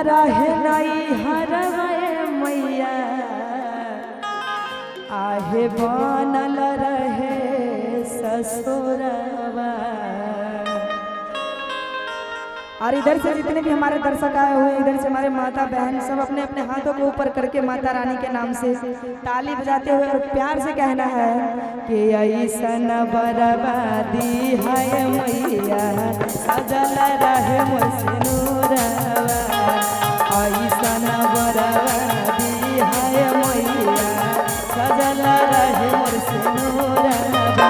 रहे नई हरवे मैया, आहे बनल रहे ससुरवा। और इधर से जितने भी हमारे दर्शक आए हुए हैं, इधर से हमारे माता बहन सब अपने अपने हाथों को ऊपर करके माता रानी के नाम से ताली बजाते हुए और प्यार से कहना है कि ऐसन बर्बादी है मैया, सजल रहे मोर सिनुरवा। ऐसन बर्बादी है मैया, सजल रहे मोर सिनुरवा।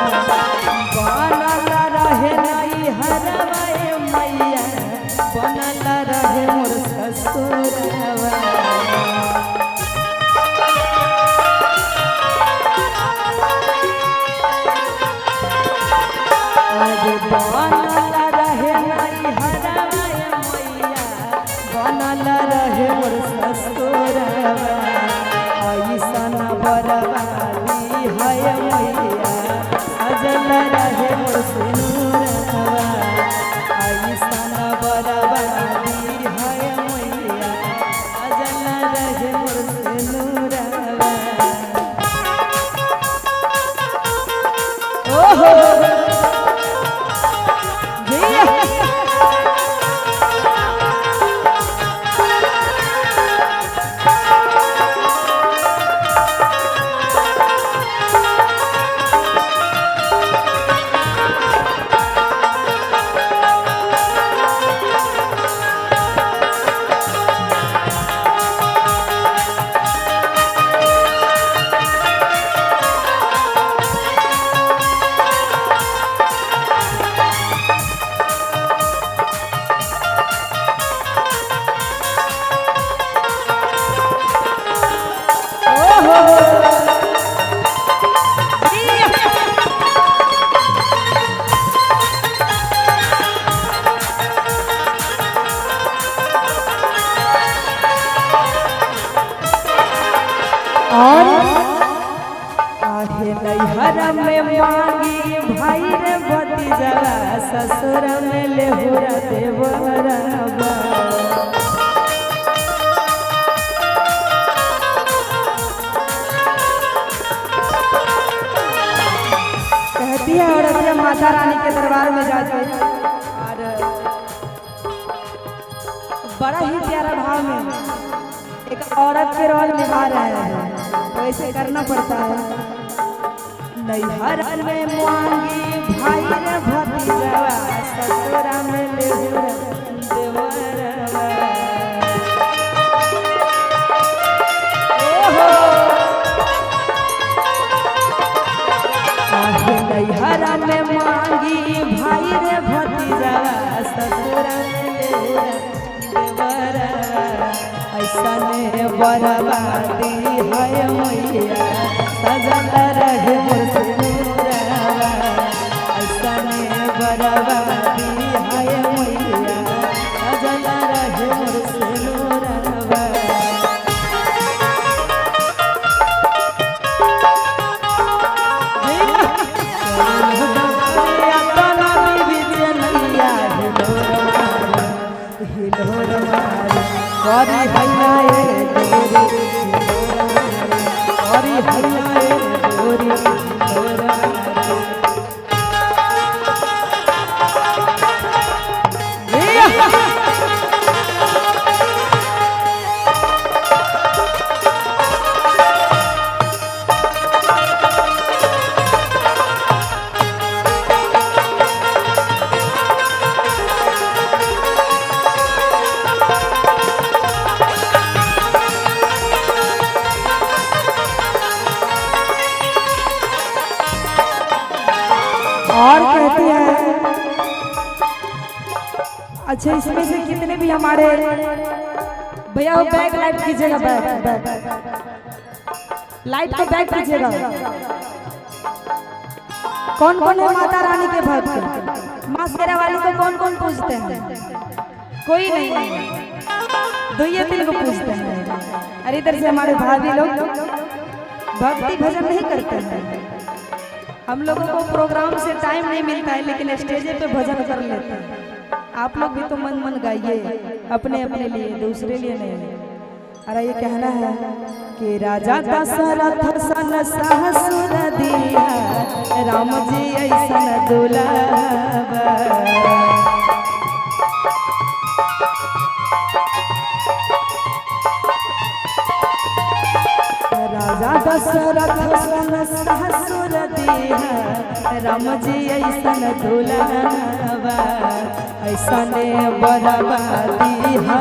बनल रहे नई हरवे मैया, बनल रहे मोर ससुरवा। अरे बनल रहे नई हरवे मैया, बनल रहे मोर ससुरवा। ऐसन बर्बादी है मैया, सजल रहे मोर सिनुरवा। ऐसन बर्बादी है मैया, सजल रहे मोर सिनुरवा। ओहो जी, ओहो जी। और आहे नैहर में मांगी भाई रे भतीजवा, ससुर में लेहुरा देवरवा। कहती है औरत जब माता रानी के दरबार में जाके और बड़ा ही प्यारा भाव में एक औरत के रोल निभा रहे हैं, तो ऐसे करना पड़ता है। नैहर में मांगी भाई रे भतीजवा, ससुरा में लेहुरा देवरवा। ओहो आहे नैहर में मांगी भाई रे भतीजवा, ससुरा में लेहुरा देवरवा। ऐसने बर्बादी है मैया, सजल रहे मोर सिनुरवा। ऐसने बर्बादी है मैया, सजल रहे मोर सिनुरवा। और कहती है, अच्छा इसमें से कितने भी हमारे भैया वो बैक लाइट कीजिएगा, बैक बैक लाइट को बैक कीजिएगा। कौन कौन है माता रानी के भक्त? माँ शेरा वाली को कौन कौन पूजते हैं? कोई नहीं, दो ये तीन को पूजते हैं। अरे इधर से हमारे भाभी लोग भक्ति भजन नहीं करते हैं। हम लोगों को प्रोग्राम से टाइम नहीं मिलता है, लेकिन स्टेज पे भजन कर लेते हैं। आप लोग भी तो मन मन गाइए, अपने अपने लिए, दूसरे लिए नहीं। अरे ये कहना है कि राजा दशरथ सन सहसुर दिया, राम जी ऐसन दुलाबा। राजा दशरथ सन सहसुर दिया, राम जी ऐसन दुलाबा, ऐसने बरबा दिया।